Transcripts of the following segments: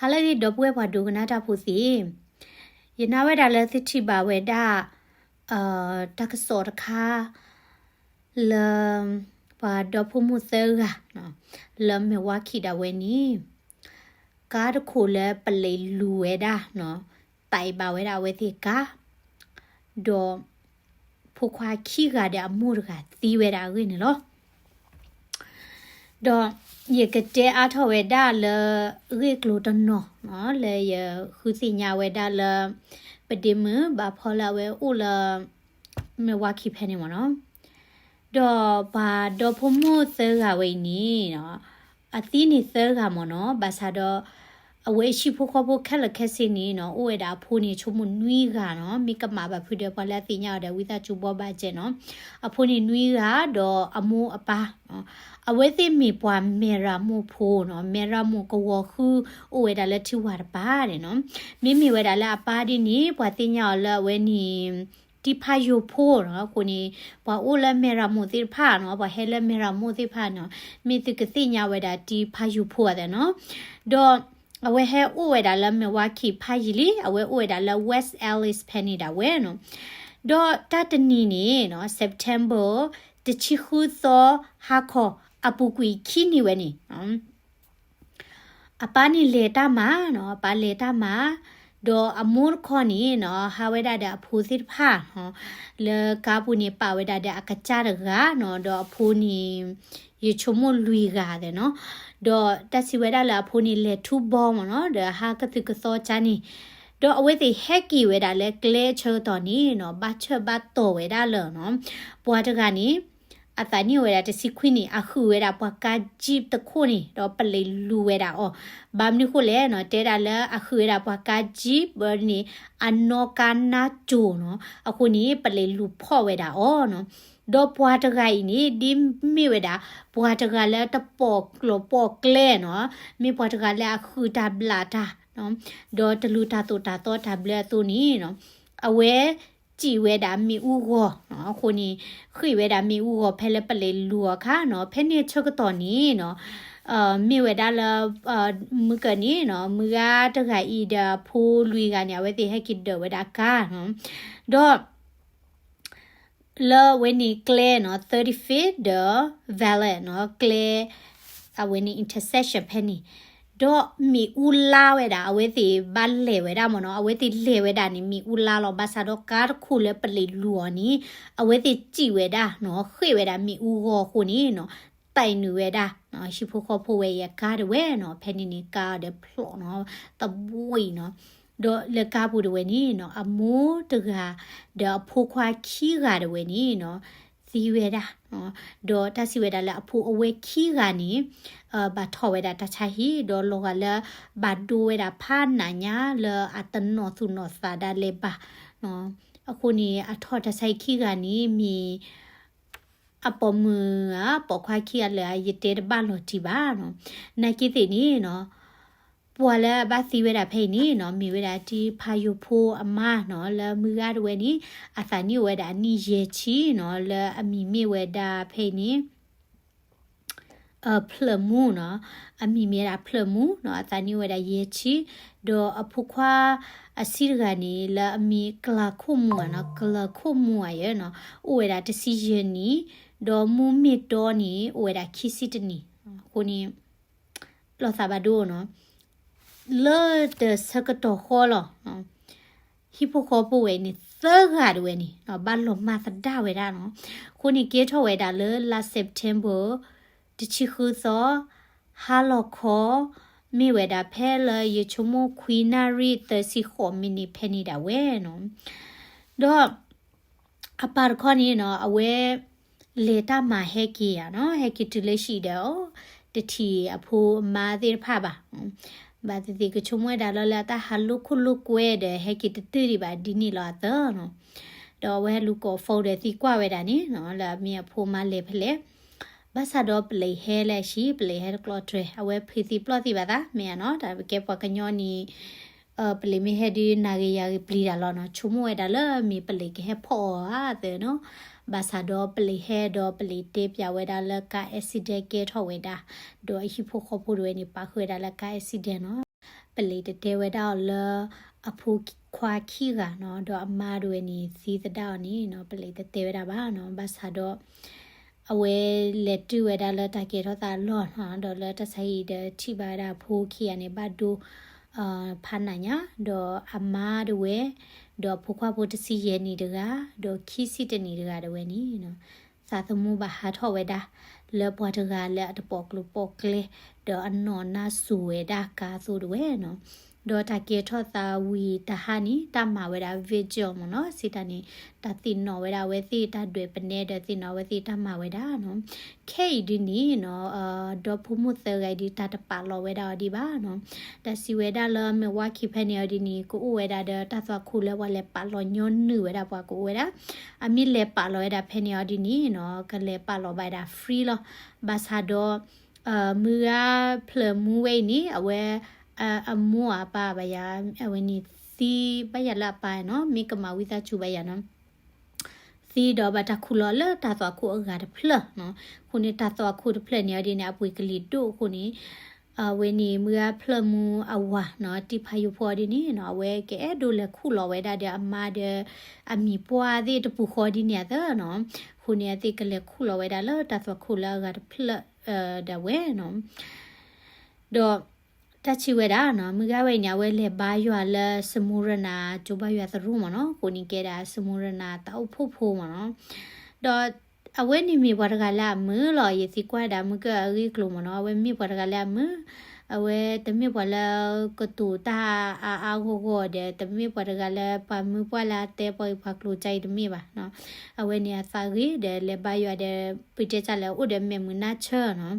ဟါလၢအဂ့ၤ ဒီပုၢ်ဝဲၢ်ပှၤဒိကနၣ်တၢ်ဖိသ့ၣ်, ယနာ်ဝဲဒၣ်လၢသုထံၣ်ဘၣ်ဝဲဒၣ် တၢ်ကစီၣ်တခါ လၢ ပှၤဒီဖိမိၢ်သၢဂၤ လၢမဲၢ်ဝါခံဒၣ်ဝဲန့ၣ် ကါတခိၣ်လၢပလံးလူၤဝဲဒၣ် တၢ်အံၤဘၣ်ဝဲဒၣ်အဝဲသ့ၣ်ကါ ဒီး ဖိခွါခံဂၤဒီးအမိၢ်တဂၤသံဝဲဒၣ်အဂ့ၢ်န့ၣ်လီၤ. ဒီးယကတဲအါထီၣ်ဝဲဒၣ်လၢ ဂ့ၢ်ကျိၤတနီၤ လၢယဃုသ့ၣ်ညါဝဲဒၣ်လၢ ပဒ့မုၣ်ဘၣ်ဖီလၢအဝဲအိၣ်လၢ မဲၢ်ဝါခံဖဲန့ၣ်မ့ၢ်နီၤ. ဒီးပှၤဒီဖိမိၢ်သၢဂၤဝဲအံၤန့ၣ် အသံန့ၣ်သၢဂၤမ့ၢ်နီၤ, ဘၣ်ဆၣ်ဒီး အဝဲဟံၣ်ဖိဃီဖိခဲလၢာ်ခဲဆ့န့ၣ်နီၤ အိၣ်ဝဲဒၣ်အဖိန့ၣ် ဆိကမိၣ်နွံဂၤနီၤ, မ့ၢ်ကမၣ်ဘၣ်ဖုဒီး ပှၤလၢအသ့ၣ်ညါအီၤဒီး ဝံသးစူၤဘိးဘၣ်စဲးနီၤ, အဖိန့ၣ်နွံဂၤ ဒီးအမိၢ်အပၢ် အဝဲသ့ၣ်မ့ၢ်ပှၤမဲၢ်ရမိၢ်ဖိနီၤ, မဲၢ်ရမိၢ်ကဝီၤဃု အိၣ်ဝဲဒၣ်လၢထံဝၤတပၤန့ၣ်နီၤ, မ့မ့ၢ်ဝဲဒၣ်လၢအပၢ်ဒ်န့ၣ် ပှၤသ့ၣ်ညါအီၤလၢအဝဲန့ၣ် တံဖးယိၤဖိနီၤ, အဃိန့ၣ် ပှၤအိၣ်လၢမဲၢ်ရမိၢ်သ့ၣ်တဖၣ်နီၤ, ပှၤဟဲလၢမဲၢ်ရမိၢ်သ့ၣ်တဖၣ်နီၤ, မ့ၢ်သုကသ့ၣ်ညါဝဲဒၣ်တံဖးယိၤဖိအသးနီၤ, ဒီး အဝဲဟဲအိၣ်ဝဲဒၣ်လၢမဲၢ်ဝါခံဖးယံာ်လံ, အဝဲအိၣ်ဝဲဒၣ်လၢ West Allis ဖဲန့ၣ်ဒၣ်ဝဲနီၤ, ဒီးတၢ်တနံၤန့ၣ်နီၤ September တဆံဃုသီ ဟါခီ အပူၤကွံာ်ခံနံၤဝဲန့ၣ် အပၢ်န့ၣ်လဲၤတၢ်မၤနီၤ, အပၢ်လဲၤတၢ်မၤ, ဒီးအမိၢ်တခီန့ၣ်နီၤ ဟးဝဲဒၣ်ဒီးအဖိသ့ၣ်တဖၣ်နီၤ, လၢကါပူၤန့ၣ်ပာ်ဝဲဒၣ်ဒီးအကစၢ်တဂၤနီၤ, ဒီးအဖိန့ၣ် ယဆိကမိၣ်လွံၢ်ဂၤသ့ၣ်နီၤ, ဒီးတၢ်စံးဝဲဒၣ်လၢအဖိန့ၣ်လဲၤထူဘီမ့ၢ်နီၤ, ဒီးဟးကသုၣ်ကသီကၢ်န့ၣ်, ဒီးအဝဲသ့ၣ်ဟဲက့ၤဝဲဒၣ်လၢကျဲဆၢကတီၢ်န့ၣ်နီၤ, ဘၣ်ဆၢဘၣ်တီၢ်ဝဲဒၣ်လၢနီၤ, ပှၤတဂၤန့ၣ် အသးနံၣ်အိၣ်ဝဲဒၣ်တဆံခွံနံၣ် အဃုာ်ဝဲဒၣ်ပှၤကါ Jeep တခိၣ်န့ၣ် ဒီးပလံးလူၤဝဲဒၣ်အီၤ, ဘၣ်မနုၤဃိလဲၣ်နီၤ, တဲဒၣ်လၢအဃုာ်ဝဲဒၣ်ပှၤကါ Jeep န့ၣ် အနီၣ်ကါနါစိၤနီၤ, အဃိန့ၣ် ပလံးလူၤဖီၣ်ဝဲဒၣ်အီၤနီၤ, ဒီးပှၤတဂၤအံၤန့ၣ် ဒ်မ့ၢ်ဝဲဒၣ် ပှၤတဂၤလၢတပိာ်ကျိၤပိာ်ကျဲနီၤ, မ့ၢ်ပှၤတဂၤလၢအဃုာ်တၢ်ဘျၣ်တၢ် ဒီးတလူၤတၢ်သိၣ်တၢ်သီတၢ်ဘျၢအသိးန့ၣ်နီၤ, အဝဲစံးဝဲဒၣ်မ့ၣ်အူဂီၤနီၤ, အဃိန့ၣ် ဃ့ၢ်ဝဲဒၣ်မ့ၣ်အူဂီၤဖဲလၢပလံးလူၤအီၤအခါနီၤ, ဖဲန့ၣ်ဆၢကတီၢ်န့ၣ်နီၤ, မ့ၢ်ဝဲဒၣ်လၢ မုၢ်ကၢၢ်န့ၣ်နီၤ, မုၢ်ဂၤတဂၤအံၤဒီးအဖိလွံၢ်ဂၤန့ၣ် အဝဲသ့ၣ်ဟဲက့ၤဒၢးဝဲဒၣ်ကါနီၤ, ဒီး လၢအဝဲန့ၣ်ကျဲနီၤ thirty-fifth ဒီး Valet နီၤ, ကျဲ အဝဲန့ၣ် intersection ဖဲန့ၣ်, ဒီးမ့ၣ်အူလါဝဲဒၣ် အဝဲသ့ၣ်ဘၣ်လဲၤဝဲဒၣ်မ့ၢ်နီၤ, အဝဲသ့ၣ်လဲၤဝဲဒၣ်န့ၣ် မ့ၣ်အူလါလီၤ, ဘၣ်ဆၣ်ဒီးကါတခိၣ်လၢပလံးလူၤအီၤန့ၣ် အဝဲသ့ၣ်စံးဝဲဒၣ်နီၤ, ဃ့ၢ်ဝဲဒၣ်မ့ၣ်အူဂီၤအဃိန့ၣ်နီၤ, တဲနုာ်ဝဲဒၣ် ဟံၣ်ဖိဃီဖိဝဲအံၤအကါဒၣ်ဝဲနီၤ, ဖဲန့ၣ်န့ၣ်ကါအီၤဒီးဖျိးနီၤ, သဘှံးနီၤ, ဒီးလၢကါပူၤဒၣ်ဝဲန့ၣ်နီၤ, အမိၢ်တဂၤ ဒီးအဖိခွါခံဂၤဒၣ်ဝဲန့ၣ်နီၤ, သံဝဲဒၣ်, ဒီးတၢ်စံးဝဲဒၣ်လၢအဖိအဝဲခံဂၤန့ၣ် ဘၣ်ထီၣ်ဝဲဒၣ်တၢ်ဆါဟံၣ် ဒီးလီၤဂာ်လၢ ဘၣ်ဒိဝဲဒၣ်ဖးနးညါလၢအတနီၢ်သူၣ်နီၢ်သးဒၣ်လဲာ်ဘၣ်, အဃိန့ၣ် အထီၣ်တၢ်ဆါဟံၣ်ခံဂၤန့ၣ် မ့ၢ် အပိာ်မုၣ်ဧါ ပိာ်ခွါခံဂၤလၢာ်ဧါ ယတဲတဘၣ်လီၤတံၢ်ဘၣ်နီၤ, နာ်က့သ့ၣ်န့ၣ်နီၤ, ပှၤလၢအဘၣ်သံဝဲဒၣ်ဖဲအံၤန့ၣ်နီၤ မ့ၢ်ဝဲဒၣ်တံဖးယိၤဖိအမါနီၤ, လၢမုၢ်ဂၤဒၣ်ဝဲန့ၣ် အသးနံၣ်အိၣ်ဝဲဒၣ်အနံၣ်ယဲၢ်ဆံနီၤ, လၢအမံၤမ့ၢ်ဝဲဒၣ်ဖဲအံၤန့ၣ် ဖျၢၣ်မူနီၤ, အမံၤမ့ၢ်ဝဲဒၣ်ဖျၢၣ်မူနီၤ, အသးနံၣ်အိၣ်ဝဲဒၣ်ယဲၢ်ဆံ, ဒီးအဖိခွါအဆံးတဂၤန့ၣ် လၢအမံၤကျၢၤခိၣ်မူဧါနီၤ, ကျၢၤခိၣ်မူဧါယဲနီၤ, အိၣ်ဝဲဒၣ်တဆံယဲၢ်နံၣ်, ဒီးမူမ့ၢ်တီန့ၣ် အိၣ်ဝဲဒၣ်ခံဆံတနံၣ်, အဃိန့ၣ် လီၤသးဘၣ်ဒိနီၤ, လၢတဆၢကတီၢ်ဃီလီၤ. ဟံၣ်ဖိဃီဖိဝဲန့ၣ် သၢဂၤဒၣ်ဝဲန့ၣ် ဘၣ်လီၤမၢ်သဒၣ်ဝဲဒၣ်နီၤ. အဃိန့ၣ်ကဲထီၣ်ဝဲဒၣ်လၢလါ September တဆံဃုသီ ဟါလီၤခီ မ့ၢ်ဝဲဒၣ်ဖဲလၢယဆိကမိၣ်ခွံနၣ်ရံၣ်သၢဆံဃိးမံးနံးဖဲန့ၣ်ဒၣ်ဝဲနီၤ. ဒီး အပၢ်တခီန့ၣ်နီၤ အဝဲ လဲၤတၢ်မၤဟဲက့ၤဧါနီၤ, ဟဲက့ၤတုၤလၢဟံၣ်ဒီး တထံၣ်အဖိအမါသ့ၣ်တဖၣ်ဘၣ်. ဘၣ်သ့ၣ်သ့ၣ်ကဆိကမိၣ်ဝဲဒၣ်လၢ လၢအတၢ်ဟးလိာ်ခိၣ်လိာ်ကွဲဒီး ဟဲက့ၤတတုၤဒံးဘၣ်ဒ်န့ၣ်လီၤအသးနီၤ. ဒီးအဝဲဟဲလူၤကိး phone ဒီးသံကွၢ်ဝဲဒၣ်န့ၣ်နီၤ လၢအမ့ၢ်အဖိအမါလဲၤဖဲလဲၣ်. ဘၣ်ဆၣ်ဒီးပလံးဟဲလၢအဟံၣ် ပလံးဟဲတကျီတြဲၤ အဝဲဖုးသံပျီၢ်သံဘၣ်သး မ့ၢ်ဧါနီၤ. တၢ်ပကဲပှၤကညီန့ၣ် ပလံးမ့ၢ်ဟဲဒုးနၤဂ့ၤယၤဂ့ၤပျံၤတၢ်လီၤနီၤ. ဆိကမိၣ်ဝဲဒၣ်လၢမ့ၢ်ပလံးကဟဲဖီၣ်အီၤဧါသ့နီၤ. ဘၣ်ဆၣ်ဒီးပလံးဟဲဒီးပလံးတဲပျးဝဲဒၣ်လၢကါ accident ကဲထီၣ်ဝဲဒၣ်, ဒီးအဟံၣ်ဖိဃီဖိတဝဲန့ၣ် ပာ်ဃုာ်ဝဲဒၣ်လၢကါ accident နီၤ. ပလံၤတတဲဝဲဒၣ်အီၤလၢ အဖိခွါခံဂၤနီၤ, ဒီးအမါတဝဲန့ၣ်သံသဒၣ်အီၤန့ၣ်နီၤ, ပလံၤတတဲဝဲဒၣ်ဘၣ်နီၤ, ဘၣ်ဆၣ်ဒီး အဝဲလဲၤတုၤဝဲဒၣ်လၢတၢ်ကဲထီၣ်သးအလီၢ်နီၤ, ဒီးလၢတၢ်ဆါဟံၣ်ဒီးထံၣ်ဘၣ်ဝဲဒၣ်အဖိခံဂၤန့ၣ် ဘၣ်ဒိ ဖးနးညါ, ဒီးအမါတဝဲ, ဒီးအဖိခွါဖိတဆံယဲၢ်နံၣ်တဂၤ, ဒီးခံဆံတနံၣ်တဂၤတဝဲန့ၣ်နီၤ, သးသမူဘၣ်ဟးထီၣ်ဝဲဒၣ် လၢပှၤတဂၤလၢအတပိာ်ကျိၤပိာ်ကျဲ, ဒီးအနီၢ်နါစိၤဝဲဒၣ်ကါသိးတဝဲနီၤ. ဒီးတၢ်ကဲထီၣ်သးဝံၤတဟါန့ၣ် တၢ်မၤဝဲဒၣ် vigil မ့ၢ်နီၤ, စံးတၢ်န့ၣ် တၢ်သ့ၣ်နီၣ်ဝဲဒၣ်အဝဲသ့ၣ်တၢ်ဒွဲၣ်ပနဲ ဒီးသ့ၣ်နီၣ်အဝဲသ့ၣ်တၢ်မၤဝဲဒၣ်နီၤ. ခဲအံၤဒ်န့ၣ်နီၤ, ဒီဖိမိၢ်သၢဂၤအံၤဒ်တၢ်တပာ်လီၤဝဲဒၣ်အီၤဒံးဘၣ်နီၤ. တၢ်စံးဝဲဒၣ်လၢ Milwaukee ဖဲန့ၣ်အီၤဒ်န့ၣ် ကအိၣ်ဝဲဒၣ်ဒီးတၢ်သွၣ်ခိၣ်လၢပှၤလဲၤပာ်လီၤညီနုၢ်ဝဲဒၣ်ပှၤကအိၣ်ဝဲဒၣ်, အမ့ၢ်လဲၤပာ်လီၤဝဲဒၣ်ဖဲန့ၣ်အီၤဒ်န့ၣ်နီၤ, ကလဲၤပာ်လီၤဘၣ်ဝဲဒၣ် free လီၤ. ဘၣ်ဆၣ်ဒီး မုၢ်ဂၤဖျၢၣ်မူဝဲအံၤန့ၣ် အဝဲ အမိၢ်အပၢ်ဘၣ်ယၤ, အဝဲန့ၣ်သံဘၣ်ယၤလၢအပၢ်နီၤ, မ့ၢ်ကမၤဝံသးစူၤဘၣ်ယၤနီၤ, သံဒီးဘၣ်တၢ်ခူၣ်လီၤလၢတၢ်သွၣ်ခိၣ်အဂၤတဖျၢၣ်နီၤ. အဃိန့ၣ် တၢ်သွၣ်ခိၣ်တဖျၢၣ်န့ၣ်အီၤဒ်န့ၣ် အပှ့ၤကလံၤဒိၣ်အဃိန့ၣ် အဝဲန့ၣ် မုၢ်ဂၤဖျၢၣ်မူအဝၤနီၤ, တံၤဖးယိၤဖိအီၤဒ်န့ၣ်နီၤ, အဝဲကအဲၣ်ဒိးလဲၤခူၣ်လီၤဝဲဒၣ်ဒီးအမါဒီး အမံၤပှၢ်သ့ၣ်တပူၤဃီဒ်န့ၣ်အသိးနီၤ. အဃိန့ၣ် အသ့ၣ်ကလဲၤခူၣ်လီၤဝဲဒၣ်လၢတၢ်သွၣ်ခိၣ်လၢအဂၤတဖျၢၣ် ဒၣ်ဝဲနီၤ. ဒီး တၢ်ထံၣ်ဝဲဒၣ်နီၤ, မုၢ်ဂၤဝဲအံၤန့ၣ် အဝဲလဲၤဘါယွၤလၢ Smyrna ကၠိဘါယွၤသရူးမ့ၢ်နီၤ, အဃိန့ၣ်ကဲဒၣ် Smyrna တၢ်အိၣ်ဖှိၣ်ဖိမ့ၢ်နီၤ. ဒီးအဝဲန့ၣ်မ့ၢ်ပှၤတဂၤလၢအမုာ်လီၤ, ယသံကွၢ်ဒၣ်မုၢ်ကၢၢ်အဂ့ၢ်အကျိၤမ့ၢ်နီၤ, အဝဲမ့ၢ်ပှၤတဂၤလၢအမုာ်, အဝဲတမ့ၢ်ပှၤလၢကတိၤတၢ်အါအါဂီၢ်ဂီၢ်ဒီး တမ့ၢ်ပှၤတဂၤလၢပှၤမုၢ်ပှၢ်လၢအတဲပှၤဂ့ၢ်ပှၤကျိၤကါအံၤတမ့ၢ်ဘၣ်နီၤ. အဝဲန့ၣ်အသးဂ့ၤဒီးလဲၤဘါယွၤဒီး ပတဲတၢ်လဲၤအိၣ်ဒီးမဲာ်မုာ်နါဆၢနီ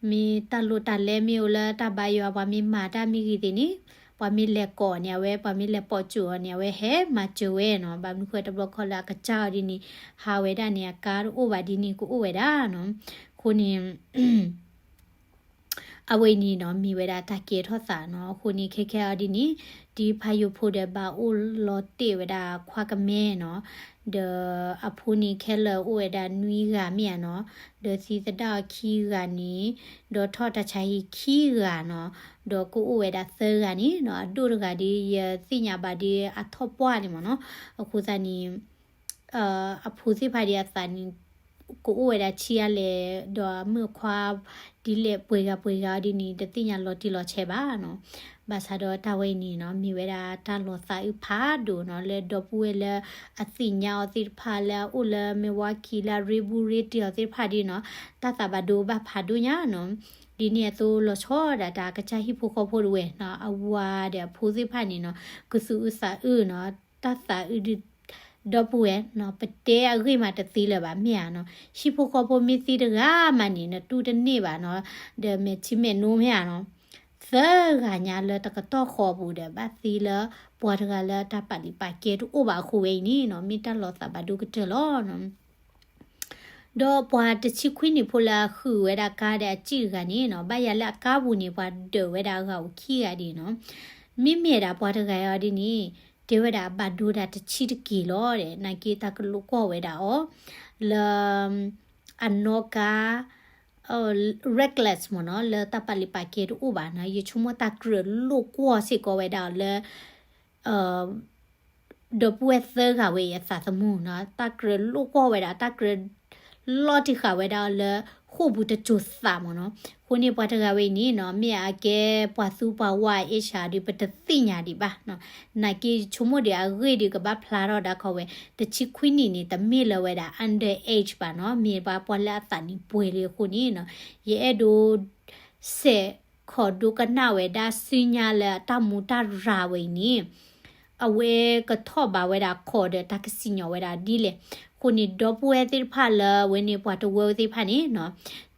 ၤ. မ့ၢ်တၢ်လိၣ်တၢ်လဲမ့ၢ်အိၣ်လၢတၢ်ဘါယွၤ ပှၤမ့ၢ်မၤတၢ်မ့ၢ်ဂ့ၤသ့ၣ်န့ၣ်, ပှၤမ့ၢ်လဲၤကိးန့ၣ် အဝဲ ပှၤမ့ၢ်လဲၤပိာ်စူၣ်အီၤန့ၣ် အဝဲဟဲမၤစၢၤဝဲနီၤ. ဘၣ်မနုၤဃိတဘျီခီလၢအကစၢ်အီၤဒ်န့ၣ် ဟးဝဲဒၣ်န့ၣ် အကါတအိၣ်ဘၣ်ဒ်န့ၣ် ကအိၣ်ဝဲဒၣ်နီၤ. အဃိန့ၣ် အဝဲအံၤန့ၣ်နီၤ မ့ၢ်ဝဲဒၣ်တၢ်ကဲထီၣ်သးနီၤ. အဃိန့ၣ် ခဲခဲအီၤဒ်န့ၣ် တံၤဖးယိၤဖိဒီးဘၣ်အိၣ်လီၤတဲာ်ဝဲဒၣ်ခွါကမဲနီၤ. ဒီးအဖိန့ၣ်ခဲလၢာ်အိၣ်ဝဲဒၣ်နွံဂၤမ့ၢ်ဧါနီၤ. ဒီးသံသဒၣ်အီၤခံဂၤန့ၣ် ဒီးထီၣ်တၢ်ဆါဟံၣ်ခံဂၤနီၤ. ဒီးကအိၣ်ဝဲဒၣ်သၢဂၤန့ၣ်နီၤ. အဒိၣ်တဂၤဒီး ယသ့ၣ်ညါဘၣ်ဒီးအထီၣ်ပှၢ်လံမ့ၢ်နီၤ. အဃိသတးန့ၣ် အဖိသ့ၣ်တဖၣ်ဒီးအသးန့ၣ် ကအိၣ်ဝဲဒၣ်ဆံးအါလဲၣ်, ဒီးအမုၣ်အခွါဒ်လဲၣ် ပှဲၤဂၤပှဲၤဂၤအီၤဒ်န့ၣ် တသ့ၣ်ညါလီၤတံၢ်လီၤဆဲးဘၣ်နီၤ. ဘၣ်ဆၣ်ဒီးတၢ်ဝဲအံၤန့ၣ်နီၤ မ့ၢ်ဝဲဒၣ်တၢ်လီၤသးအုးဖးဒိၣ်နီၤ လၢဒီပုၢ်ဝဲၢ်လၢအသ့ၣ်ညါအီၤသ့ၣ်တဖၣ် လၢအအိၣ်လၢ Milwaukee လၢအရ့ဘူးရ့တံၢ်အီၤသ့ၣ်တဖၣ်ဒ်နီၤ တၢ်သးဘၣ်ဒိဘၣ်ဖးဒိၣ်ညါနီၤ. ဒ်န့ၣ်အသိးလီၤဆီဒၣ်တၢ်ကစၢ်ဟံၣ်ဖိဃီဖိတဝဲနီၤ အဝၤဒီးအဖိသ့ၣ်တဖၣ်န့ၣ်နီၤ ကသူၣ်အုးသးအုးနီၤ တၢ်သးအုးဒ် ဒီပုၢ်ဝဲၢ်နီၤ ပတဲအဂ့ၢ်မးတသ့လၢၤဘၣ် မ့ၢ်ဧါနီၤ. ဟံၣ်ဖိဃီဖိမ့ၢ်သံတဂၤမးန့ၣ် နတူၢ်တန့ၢ်ဘၣ်နီၤ, ဒီးမဲာ်ထံမဲာ်နိမ့ၢ်ဧါနီၤ, သၢဂၤညါလၢတကတီၢ်ဃီပူၤဒီး ဘၣ်သံလၢ ပှၤတဂၤလၢတၢ်ပာ်လံာ်ပာ်ကဲတအိၣ်ဘၣ်အဃိဝဲအံၤန့ၣ်နီၤ မ့ၢ်တၢ်လီၤသးဘၣ်ဒိကတၢၢ်လီၤနီၤ. ဒီးပှၤတဆံခွံနံၣ်ဖိလၢအဃုာ်ဝဲဒၣ်ကါဒီးအစံၣ်တဂၤန့ၣ်နီၤ ဘၣ်ယၤလၢအကါပူၤန့ၣ် ပှၤဒၢးဝဲဒၣ်အဂၤအိၣ်ခံဂၤဒ်နီၤ. မ့မ့ၢ်ဒၣ်ပှၤတဂၤအံၤဒ်န့ၣ် တဲဝဲဒၣ်အဘၣ်ဒိဒၣ်တဆံတက့ၢ်လီၤဒီး နာ်က့တၢ်ကလိာ်ကွီၢ်ဝဲဒၣ်အီၤ လၢ အနီၣ်ကါ reckless မ့ၢ်နီၤ လၢတၢ်ပာ်လံာ်ပာ်ကဲတအိၣ်ဘၣ်နီၤ. ယဆိကမိၣ်တၢ်ကြၢးလိာ်ကွီၢ်စ့ၢ်ကီးဝဲဒၣ်အီၤလၢ ဒီပုၢ်ဝဲၢ်သၢဂၤဝဲအံၤအသးသမူနီၤ တၢ်ကြၢးလိာ်ကွီၢ်ဝဲဒၣ် တၢ်ကြၢးလီၤတံၢ်ဃာ်ဝဲဒၣ်အီၤလၢ ဃိာ်ပူၤတစိၤသးမ့ၢ်နီၤ. အဃိန့ၣ်ပှၤတဂၤဝဲအံၤန့ၣ်နီၤ မ့ၢ်အကဲပှၤသူပှၤဝါ age ဧါဒီး ပတသ့ၣ်ညါဒံးဘၣ်နီၤ. နာ်က့ဆိကမိၣ်ဒီးအဂ့ၢ်ဒီးကဘၣ်ဖျါထီၣ်ဒၣ်ခီဝဲ တဆံခွံနံၣ်န့ၣ် တမ့ၢ်လၢၤဝဲဒၣ် under age ဘၣ်နီၤ မ့ၢ်ပှၤပှၤလၢအသးနံၣ်ပှဲၤလံအဃိန့ၣ်နီၤ ယအဲၣ်ဒိး စဲးခိးဒိကနၣ်ဝဲဒၣ်ဆူညါလၢအတၢ်မူတၢ်ရၤဝဲအံၤန့ၣ် အဝဲကထီၣ်ဘးဝဲဒၣ်ခိးဒီးတၢ်ကစံၣ်ညီၣ်ဝဲဒၣ်ဒ်လဲၣ်. အဃိန့ၣ် ဒီပုၢ်ဝဲၢ်သ့ၣ်တဖၣ်လၢအဝဲန့ၣ်ပှၤတဝၢသ့ၣ်တဖၣ်န့ၣ်နီၤ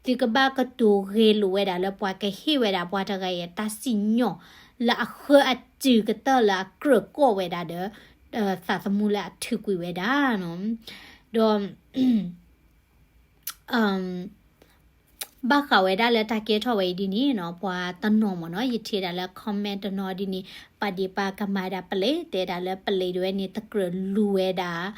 သုကဘၣ်ကတိၤဂ့ၤလိာ်ဝဲဒၣ်လၢပှၤကဟ့ၣ်ဝဲဒၣ်ပှၤတဂၤအံၤတၢ်စံၣ်ညီၣ်လၢအဃၢအစူၤကတၢၢ်လၢအကြၢးကီၢ်ဝဲဒၣ်ဒီး သးသမူလၢအထုးကွံာ်ဝဲဒၣ်နီၤ ဒီး ဘၣ်ဃးဝဲဒၣ်လၢတၢ်ကဲထီၣ်ဝဲအံၤဒ်န့ၣ်နီၤ ပှၤတနီၤမ့ၢ်နီၤ ယထံၣ်ဒၣ်လၢ comment တနီၤဒ်န့ၣ် ပာ်ဒ့ၣ်ပာ်ကမၤဒၣ်ပလံး တဲဒၣ်လၢပလံးတဝဲန့ၣ် တကြၢးလူၤဝဲဒၣ်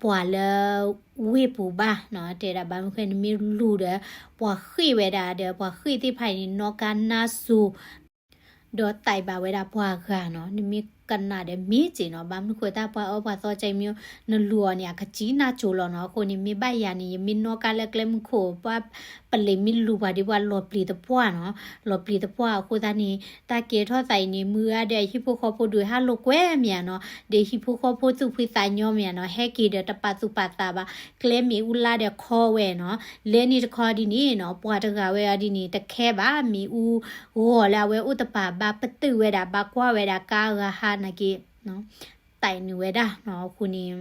ပှၤလၢဝ့ၢ်ပူၤဘၣ်နီၤ တဲဒၣ်ဘၣ်မနုၤဃိနမ့ၢ်လူၤဒီး ပှၤဃ့ၢ်ဝဲဒၣ်ဒီး ပှၤဃ့ၢ်သ့ၣ်တဖၣ်အံၤန့ၣ် နီၣ်ကါနါစိၤ ဒီးသးအံၤဘၣ်ဝဲဒၣ်ပှၤဂၤနီၤ, နမ့ၢ်ကနၣ်ဒီးမ့ၢ်စ့ၢ်နီၤ, ဘၣ်မနုၤဃိတၢ်ပှၤအၢပှၤသီကဲမ့ၢ် နလူၤအီၤန့ၣ် အကစံၣ်နၢ်ကၠိလီၤနီၤ. အဃိန့ၣ် မ့ၢ်ဘၣ်ယၤန့ၣ် ယမ့ၢ်နီၣ်ကါလၢကျဲမုၢ်ခိၣ် ပှၤပလံးမ့ၢ်လူၤပှၤဒီးပှၤလီၤပျံၤသပှၢ်နီၤ, လီၤပျံၤသပှၢ်အဃိသတးန့ၣ် တၢ်ကဲထီၣ်သးအံၤန့ၣ် မုၢ်ဂၤဒီးဟံၣ်ဖိဃီဖိဒုးဟးလိာ်ကွဲမ့ၢ်ဧါနီၤ, ဒီးဟံၣ်ဖိဃီဖိသူၣ်ဖှံသးညီမ့ၢ်ဧါနီၤ, ဟဲက့ၤဒီးတပာ်သူၣ်ပာ်သးဘၣ်, ကျဲမ့ၣ်အူလါဒီးခီဝဲနီၤ, လဲၤန့ၣ်တခီဒ်န့ၣ်နီၤ, ပှၤတဂၤဝဲအီၤဒ်န့ၣ် တခဲဘၣ်, မ့ၣ်အူဂီၤလၢအဝဲအိၣ်တပၤ ဘၣ်ပတုာ်ဝဲဒၣ် ဘၣ်ကွၢ်ဝဲဒၣ်ကါဂၤဟါနာ်က့ သးအံၤနုာ်ဝဲဒၣ်နီၤ. အဃိန့ၣ်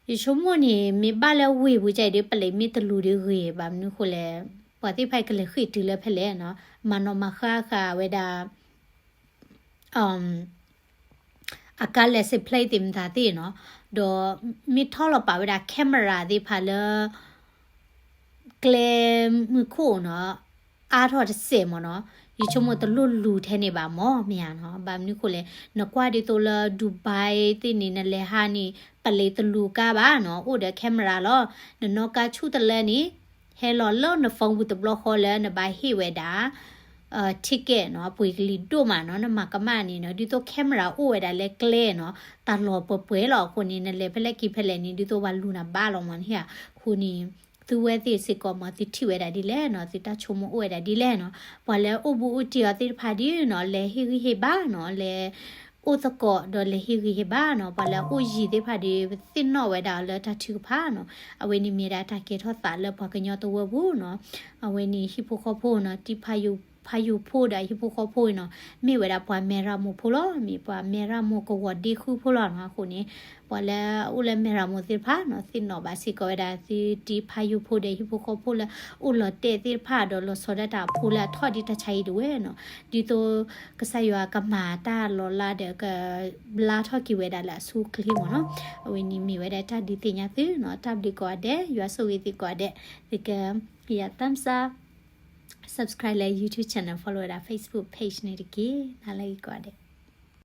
ယဆိကမိၣ်န့ၣ် မ့ၢ်ဘၣ်လၢဝ့ၢ်ပူၤကဲအံၤဒီး ပလံးမ့ၢ်တလူၤဒီးဂ့ၤ, ဘၣ်မနုၤဃိလဲၣ်, ပှၤသ့ၣ်တဖၣ်အံၤကလဲၤဃ့ၢ်တုၤလၢဖဲလဲၣ်နီၤ, မၤနီၣ်မၤဃါဃာ်ဝဲဒၣ် အကါ license plate သ့ၣ်မတၤသ့ၣ်နီၤ, ဒီးမ့ၢ်ထီၣ်လီၤပာ်ဝဲဒၣ် camera သ့ၣ်တဖၣ်လၢ ကျဲမုၢ်ခိၣ်နီၤ, အါထီၣ်တစဲးမ့ၢ်နီၤ, ယဆိကမိၣ်တလိၣ်လူၤထဲန့ၣ်ဘၣ်မ့ၢ်မ့ၢ်ဧါနီၤ, ဘၣ်မနုၤဃိလဲၣ်, နကွၢ်ဒ်သိးလၢ Dubai သ့ၣ်န့ၣ် နလဲၤဟးန့ၣ် ပလံးတလူၤကါဘၣ်နီၤ, အိၣ်ဒီး camera လီၤ, နနီၣ်ကါဆူၣ်တလၢန့ၣ် ဟဲလီၤလၢန phone ပူၤတဘျီဃီလၢနဘၣ်ဟ့ၣ်ဝဲဒၣ် ticket နီၤ, အပှ့ၤကလံၤဒိၣ်မးနီၤ, နမၤကမၣ်န့ၣ်နီၤ, ဒ်သိး camera အိၣ်ဝဲဒၣ်လၢကျဲနီၤ, တၢ်လီၤပှဲၤပှဲၤလီၤ. အဃိန့ၣ် နလဲၤဖဲလဲၣ်က့ၤဖဲလဲၣ်န့ၣ် ဒ်သိးပှၤလူၤနၤဘၣ်လီၤမ့ၢ်ဧါ, အဃိန့ၣ် သုဝဲသ့ၣ်စ့ၢ်ကီးမ့ၢ် သုထံၣ်ဝဲဒၣ်ဒ်လဲၣ်နီၤ, သုတၢ်ဆိကမိၣ်အိၣ်ဝဲဒၣ်ဒ်လဲၣ်နီၤ, ပှၤလၢအိၣ်ဘူးအိၣ်တံၢ်အီၤသ့ၣ်တဖၣ်ဒီးနီၤ, လဲၤဟ့ၣ်ဂံၢ်ဟ့ၣ်ဘါနီၤ, လဲၤ အိၣ်သကိးဒီးလဲၤဟ့ၣ်ဂံၢ်ဟ့ၣ်ဘါနီၤ, ပှၤလၢအအိၣ်ယံၤသ့ၣ်တဖၣ်ဒီး ပသ့ၣ်နီၣ်ဝဲဒၣ်အီၤလၢတၢ်ထုကဖၣ်နီၤ, အဝဲန့ၣ်မ့ၢ်ဒၣ်တၢ်ကဲထီၣ်သးလၢပှၤကညီတဝၢပူၤနီၤ, အဝဲန့ၣ်ဟံၣ်ဖိဃီဖိနီၤ, တံၤဖးယိာ်ဖိဒီးဟံၣ်ဖိဃီဖိအံၤနီၤ, မ့ၢ်ဝဲဒၣ်ပှၤမဲၢ်ရမိၢ်ဖိလီၤ, မ့ၢ်ပှၤမဲၢ်ရမိၢ်ကဝီၤဒ့ဃုဖိလီၤနီၤ, အဃိန့ၣ် ပှၤလၢအအိၣ်လၢမဲၢ်ရမိၢ်သ့ၣ်တဖၣ်နီၤ, သ့ၣ်နီၣ်ဘၣ်စ့ၢ်ကီးဝဲဒၣ်သုတံၤဖးယိာ်ဖိဒီးဟံၣ်ဖိဃီဖိလၢအိၣ်လီၤတဲာ်သ့ၣ်တဖၣ်ဒီးလီၤဆီဒၣ်တၢ်အဖိလၢအထီၣ်ဒ်တၢ်ဆါအံၤတဝဲနီၤ, ဒ်သိးကစၢ်ယွၤကမၤတၢ်လီၤလးဒီးကဘျါထီၣ်က့ၤဝဲဒၣ်လၢအဆိအချ့မ့ၢ်နီၤ, အဝဲန့ၣ်မ့ၢ်ဝဲဒၣ်တၢ်ဒုးသ့ၣ်ညါသုနီၤ, တၢ်ဘျုးကိးဂၤဒဲး, ယွၤဆိၣ်ဂ့ၤသုကိးဂၤဒဲး, သုက ယ thumbs up, subscribe လၢ YouTube channel, follow ဝဲဒၣ် Facebook page န့ၣ်တက့ၢ်. နၤလၢဂ့ၤကိးဂၤဒဲး.